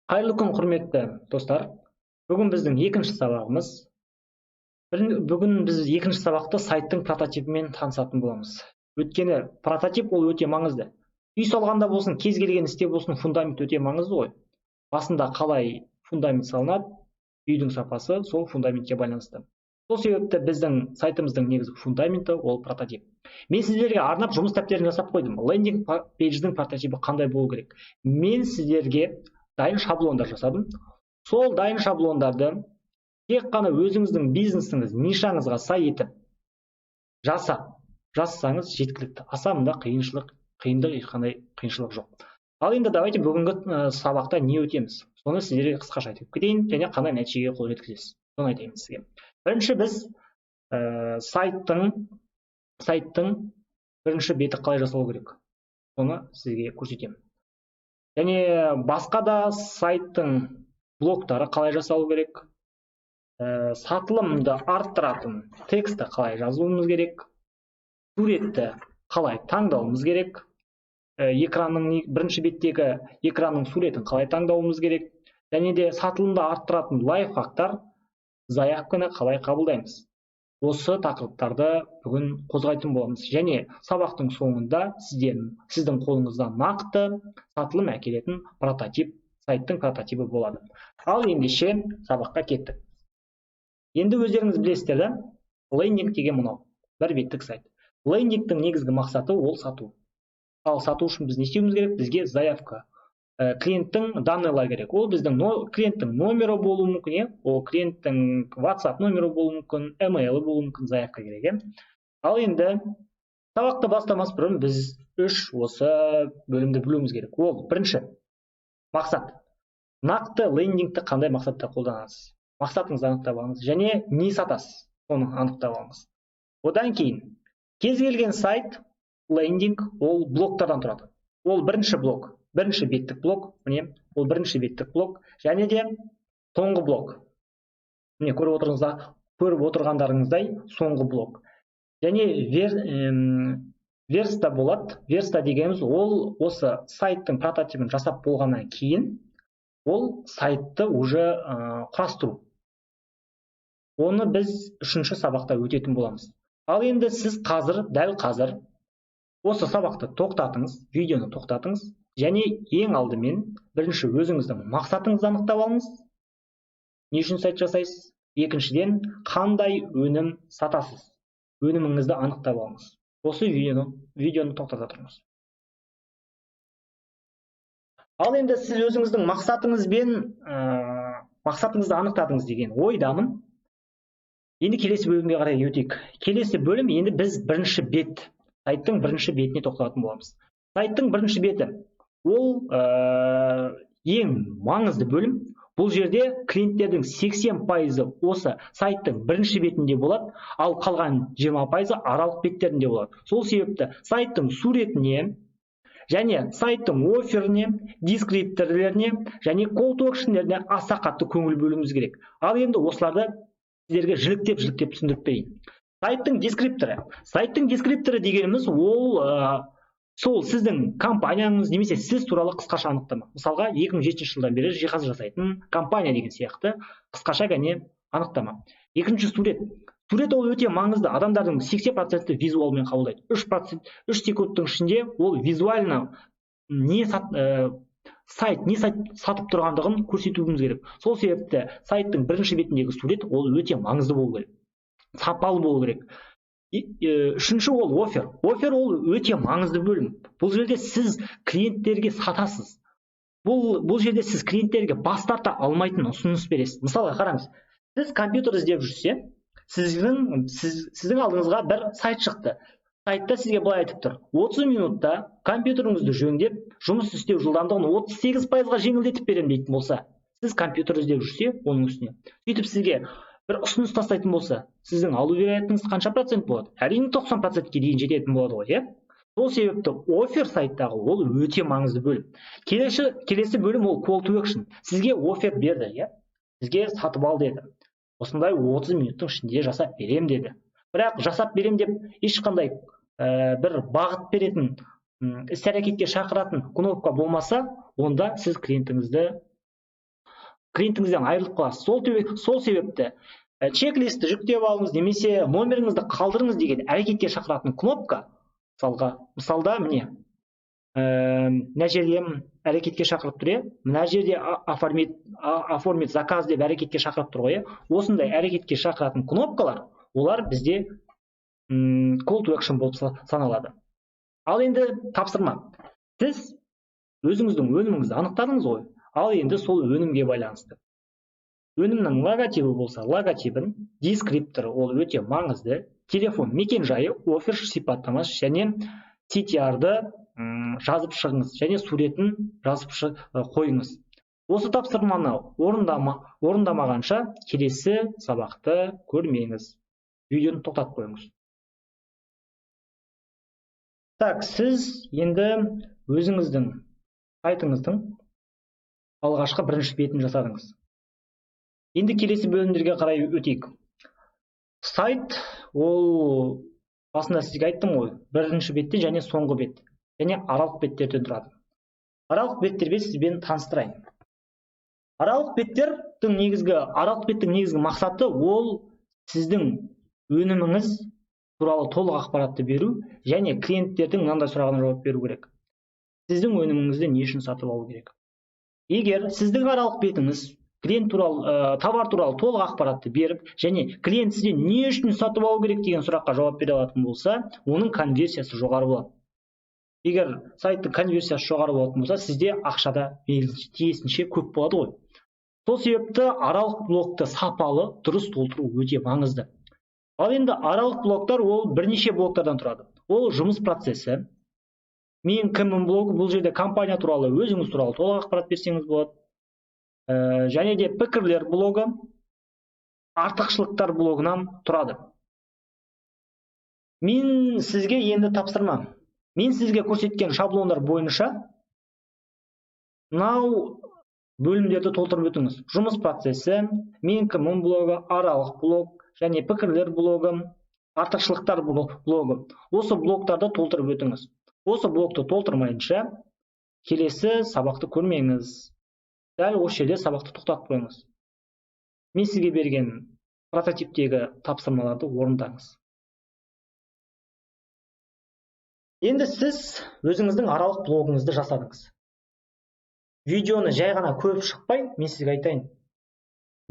Қайырлы күн, құрметті достар! Бүгін біздің екінші сабағымыз. Бүгін біз екінші сабақта сайттың прототипімен танысатын боламыз. Өйткені прототип ол өте маңызды. Үй салғанда болсын, кез келген істе болсын, фундамент өте маңызды ғой. Басында қалай фундамент салынады, үйдің сапасы сол фундаментке байланысты. Сол себепті біздің сайтымыздың негізгі фундаменті ол прототип. Мен сіздерге арнап жұмыс дәптерін жасап қойдым. Лендинг пейдждің прототипі қандай болу керек? Мен сіздерге дайын шаблондар жасадым. Сол дайын шаблондарды тек қана өзіңіздің бизнесіңіз, нишаңызға сай етіп жасап, жазсаңыз, жеткілікті. Аса мында қиыншылық, қиындық, ешқандай қиыншылық жоқ. Ал енді давайте бүгінгі сабақта не өтеміз? Соны сіздерге қысқаша айтып кетейін және қандай нәтижеге қол жеткізесіз, соны айтайын сізге. Бірінші біз сайттың бірінші беті қалай жасалу керек, соны сізге көрсетемін. Және басқа да сайттың блоктары қалай жасалу керек, сатылымды арттыратын текстті қалай жазуымыз керек, суретті қалай таңдауымыз керек, экранның, бірінші беттегі экранның суретін қалай таңдауымыз керек және де сатылымды арттыратын лайфхактар, заявканы қалай қабылдаймыз. Осы тақырыптарды бүгін қозғайтын боламыз. Және сабақтың соңында сіздің қолыңызда нақты сатылым әкелетін прототип, сайттың прототипі болады. Ал ендеше сабаққа кеттік. Енді өздеріңіз білесіздер да, лендинг деген мынау бір беттік сайт. Лендингтің негізгі мақсаты ол сату. Ал сату үшін біз не істеуіміз керек? Бізге заявка, клиенттің данныйлары керек. Ол біздің клиенттің номері болуы мүмкін, иә, ол клиенттің WhatsApp номері болуы мүмкін, email болуы мүмкін, заявка керек, иә. Ал енді сабақты бастамас бұрын біз үш осы бөлімді білуіміз керек. Ол бірінші мақсат. Нақты лендингті қандай мақсатта қолданасыз, мақсатыңызды анықтап алыңыз және не сатасыз, соны анықтап алыңыз. Одан кейін кез келген сайт, лендинг ол блоктардан тұрады. Ол бірінші блок, бірінші беттік блок, міне, ол бірінші беттік блок және де соңғы блок. Міне, көріп отырғандарыңыздай, соңғы блок. Және верста болады. Верста дегеніміз ол осы сайттың прототипін жасап болғаннан кейін ол сайтты уже құрастыру. Оны біз үшінші сабақта өтетін боламыз. Ал енді сіз қазір, дәл қазір осы сабақты тоқтатыңыз, видеоны тоқтатыңыз және ең алдымен бірінші өзіңіздің мақсатыңызды анықтап алыңыз. Не үшін сайт жасайсыз? Екіншіден, қандай өнім сатасыз? Өніміңізді анықтап алыңыз. Осы видеоны тоқтата тұрыңыз. Ал енді сіз өзіңіздің мақсатыңызды анықтадыңыз деген ойдамын. Енді келесі бөлімге қарай өтейік. Келесі бөлім, енді біз бірінші бет, сайттың бірінші бетіне тоқталатын боламыз. Сайттың бірінші беті ол ең маңызды бөлім. Бұл жерде клиенттердің 80% осы сайттың бірінші бетінде болады, ал қалған 20% аралық беттерінде болады. Сол себепті сайттың суретіне және сайттың офферіне, дескрипторлеріне және call to action'леріне аса қатты көңіл бөлуіміз керек. Ал енді осыларды сіздерге жіліктеп-жіліктеп түсіндіріп берейін. Сайттың дескрипторы. Сайттың дескрипторы дегеніміз ол сол сіздің компанияңыз немесе сіз туралы қысқаша анықтама. Мысалға, 2007 жылдан бері жиһаз жасайтын компания деген сияқты қысқаша ғана анықтама. Екінші сурет. Сурет ол өте маңызды. Адамдардың 80% визуалмен қабылдайды. 3%, 3 секундтың ішінде ол визуально не сайт не сайт сатып тұрғандығын көрсетуіміз керек. Сол себепті сайттың бірінші бетіндегі сурет ол өте маңызды болу керек, сапалы болу керек. Үшінші ол оффер. Оффер ол өте маңызды бөлім. Бұл жерде сіз клиенттерге сатасыз. Бұл жерде сіз клиенттерге бас тарта алмайтын ұсыныс бересіз. Мысалға қараңыз, сіз компьютер іздеп жүрсе, сіздің алдыңызға бір сайт шықты. Сайтта сізге былай айтып тұр: 30 минутта компьютеріңізді жөндеп, жұмыс істеу жылдамдығын 38%-ға жеңілдетіп беремін дейтін болса, сіз компьютер іздеп жүрсе, оның үстіне сөйтіп сізге бір ұсыныс тастайтын болса, сіздің алу вероятностіңіз қанша процент болады? Әрине, 90%-ке дейін жететін болады ғой, иә? Сол себепті оффер сайттағы ол өте маңызды бөлім. Келесі бөлім ол call to action. Сізге оффер берді, иә? Сізге сатып ал деді. Осындай 30 минуттың ішінде жасап берем деді. Бірақ жасап берем деп ешқандай бір бағыт беретін, іс әрекетке шақыратын кнопка болмаса, онда сіз клиентіңізді Клиентіңізден айырылып қаласыз. Сол себепті чек-листті жүктеп алыңыз немесе номеріңізді қалдырыңыз деген әрекетке шақыратын кнопка, мысалда міне, мына жерде әрекетке шақырып тұр, мына жерде оформить заказ деп әрекетке шақырып тұр ғой. Осындай әрекетке шақыратын кнопкалар, олар бізде call to action болып саналады. Ал енді тапсырма. Сіз өзіңіздің өніміңізді анықтадыңыз ғой. Ал енді сол өнімге байланысты. Өнімнің логотипі болса, логотипін, дескрипторы, ол өте маңызды, телефон мекен-жайы, офер сипаттамасы және CTR-ды жазып шығыңыз және суретін жазып қойыңыз. Осы тапсырманы орындамағанша келесі сабақты көрмеңіз. Видеоны тоқтатып қойыңыз. Так, сіз енді өзіңіздің сайтыңыздың алғашқы бірінші бетін жасадыңыз. Енді келесі бөлімдерге қарай өтейік. Сайт, ол басында сізге айттым ғой, бірінші беттен және соңғы бет және аралық беттерден тұрады. Аралық беттермен сізбен таныстырайын. Аралық беттің негізгі мақсаты ол сіздің өніміңіз туралы толық ақпаратты беру және клиенттердің мынандай сұрағына жауап беру керек. Сіздің өніміңізді не үшін сатып алу керек? Егер сіздің аралық бетіңіз клиент туралы, товар туралы толық ақпаратты беріп және клиент сізден не үшін сатып алу керек деген сұраққа жауап бере алатын болса, оның конверсиясы жоғары болады. Егер сайттың конверсиясы жоғары болатын болса, сізде ақшада тиесінше көп болады ғой. Сол себепті аралық блокты сапалы, дұрыс толтыру өте маңызды. Ал енді аралық блоктар ол бірнеше блоктардан тұрады. Ол жұмыс процесі, мен кіммін блогы, бұл жерде компания туралы, өзіңіз туралы толық ақпарат берсеңіз болады. Және де пікірлер блогы, артықшылықтар блогынан тұрады. Мен сізге енді тапсырма. Мен сізге көрсеткен шаблондар бойынша мынау бөлімдерді толтырып өтіңіз. Жұмыс процесі, мен кіммін блогы, аралық блог және пікірлер блогы, артықшылықтар блогы. Осы блоктарды толтырып өтіңіз. Осы блокты толтырмайынша келесі сабақты көрмеңіз. Дәл осы жерде сабақты тоқтатып қойыңыз. Мен сізге берген прототиптегі тапсырмаларды орындаңыз. Енді сіз өзіңіздің аралық блогыңызды жасадыңыз. Видеоны жай ғана көріп шықпай, мен сізге айтайын.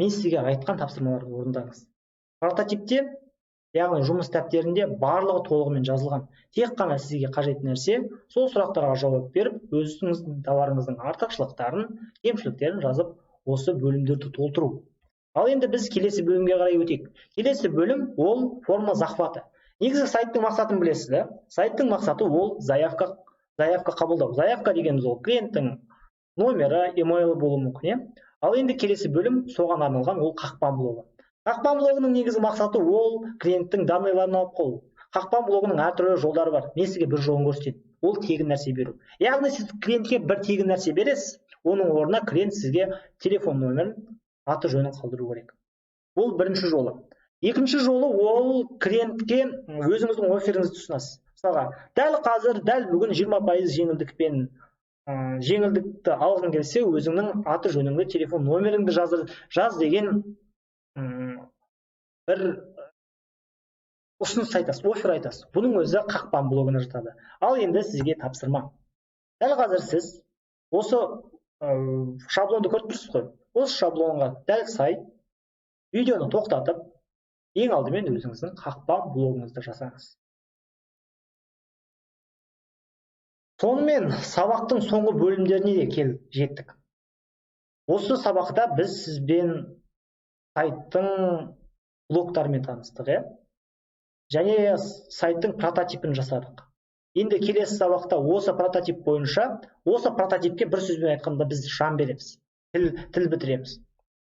Мен сізге айтқан тапсырмаларды орындаңыз. Прототипте, яғни жұмыс дәптерінде барлығы толығымен жазылған. Тек қана сізге қажет нәрсе сол сұрақтарға жауап беріп, өзіңіздің товарыңыздың артықшылықтарын, кемшіліктерін жазып, осы бөлімдерді толтыру. Ал енді біз келесі бөлімге қарай өтейік. Келесі бөлім ол форма захваты. Негізгі сайттың мақсатын білесіз, да? Сайттың мақсаты ол заявка қабылдау. Заявка дегеніміз ол клиенттің номері, емейлі болуы мүмкін, иә? Ал енді келесі бөлім соған арналған, ол қақпан блогы. Қақпан блогының негізгі мақсаты ол клиенттің данныйларын алып қалу. Қақпан блогының әртүрлі жолдары бар. Мен сізге бір жолын көрсетейін. Ол тегін нәрсе беру. Яғни сіз клиентке бір тегін нәрсе бересіз, оның орнына клиент сізге телефон нөмірін, аты жөнін қалдыру керек. Бұл бірінші жолы. Екінші жолы ол клиентке өзіңіздің оферіңізді ұсынасыз. Мысалға, дәл қазір, дәл бүгін 20% жеңілдікпен, жеңілдікті алғың келсе, өзіңнің аты жөніңді, телефон нөміріңді жаз деген бір ұсыныс айтасыз, офер айтасыз. Бұның өзі қақпан блогына жатады. Ал енді сізге тапсырма. Дәл қазір сіз осы шаблонды көріп тұрсыз ғой. Осы шаблонға дәл сай видеоны тоқтатып, ең алдымен өзіңіздің қақпан блогыңызды жасаңыз. Сонымен сабақтың соңғы бөлімдеріне де келіп жеттік. Осы сабақта біз сізбен сайттың блоктарымен таныстық, иә? Және сайттың прототипін жасадық. Енді келесі сабақта осы прототип бойынша, осы прототипке бір сөзбен айтқанда біз жан береміз, тіл бітіреміз.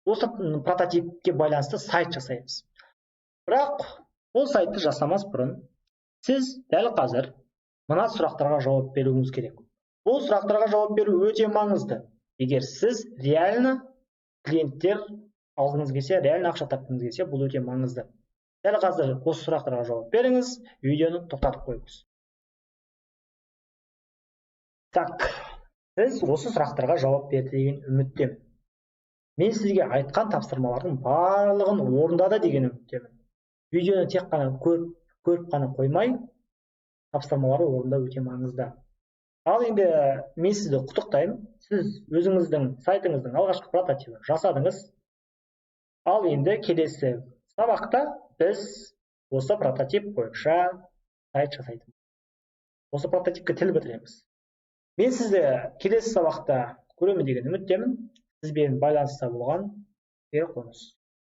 Осы прототипке байланысты сайт жасаймыз. Бірақ ол сайтты жасамас бұрын сіз дәл қазір мына сұрақтарға жауап беруіңіз керек. Бұл сұрақтарға жауап беру өте маңызды. Егер сіз реально клиенттер алғыңыз келсе, реально ақша тапқыңыз келсе, бұл өте маңызды. Дәл қазір осы сұрақтарға жауап беріңіз, видеоны тоқтатып қойыңыз. Так, сіз осы сұрақтарға жауап берді деген үміттемін. Мен сізге айтқан тапсырмалардың барлығын орындады деген үміттемін. Видеоны тек қана көріп қана қоймай, тапсырмаларды орындау өте маңызды. Ал енді мен сізді құттықтаймын. Сіз өзіңіздің сайтыңыздың алғашқы прототипін жасадыңыз. Ал енді келесі сабақта біз осы прототип бойынша сайт жасайтын, осы прототипке тіл бітіреміз. Мен сізді келесі сабақта көремін деген үміттемін. Сізбен байланыста болған Берік Қоныс.